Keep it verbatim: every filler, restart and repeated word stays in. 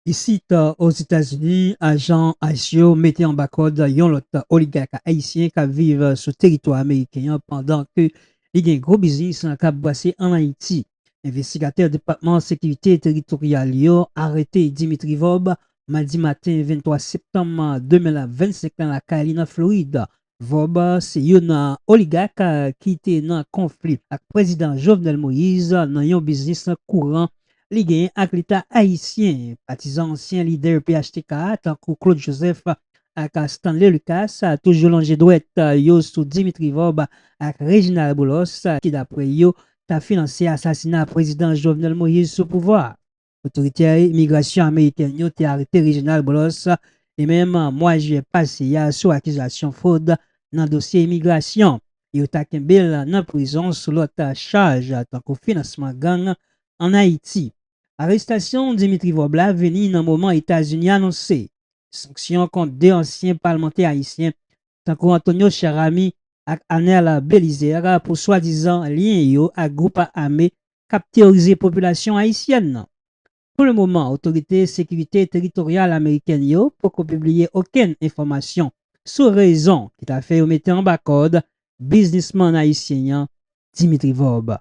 Isit, Ozetazini, ajan ice yo mete anba kòd yon lòt oligak ayisyen k ap viv sou teritwa ameriken an, pandan ke li gen gwo biznis k ap brase ann Ayiti. Envestigatè Depatman Sekirite Teritoryal yo arete Dimitri Vorbe madi maten venntwa septanm de mil vennsenk lan lakay li nan Florid. Vorbe se youn nan oligak ki te nan konfli ak Prezidan Jovenel Moïse nan yon biznis kouran li genyen ak Leta ayisyen. Patizan ansyen lidè P H T K a, tankou Claude Joseph ak Stanley Lucas, toujou lonje dwèt yo sou Dimitri Vorbe ak Reginald Boulos, ki, dapre yo, ta finanse asasina Prezidan Jovenel Moïse sou pouvwa a. Otorite imigrasyon amerikèn yo te arete Reginald Boulos li menm mwa jiyè pase a sou akizasyon fwod nan dosye imigrasyon. Yo ta kenbe l nan prizon sou lòt chaj, tankou finansman gang ann Ayiti. Arestasyon Dimitri Vorbe la vini nan moman Etazini anonse sanksyon kont de ansyen palmantè ayisyen, tankou Antonio Cheramy ak Anel Belizaire, pou swadizan lyen yo ak gwoup ame k ap teworize popilasyon ayisyèn nan. Pou le moman, otorite sekirite teritoryal amerikèn yo poko pibliye okenn enfòmasyon sou rezon ki ta fè yo mete anba kòd biznismann ayisyen an, Dimitri Vorbe.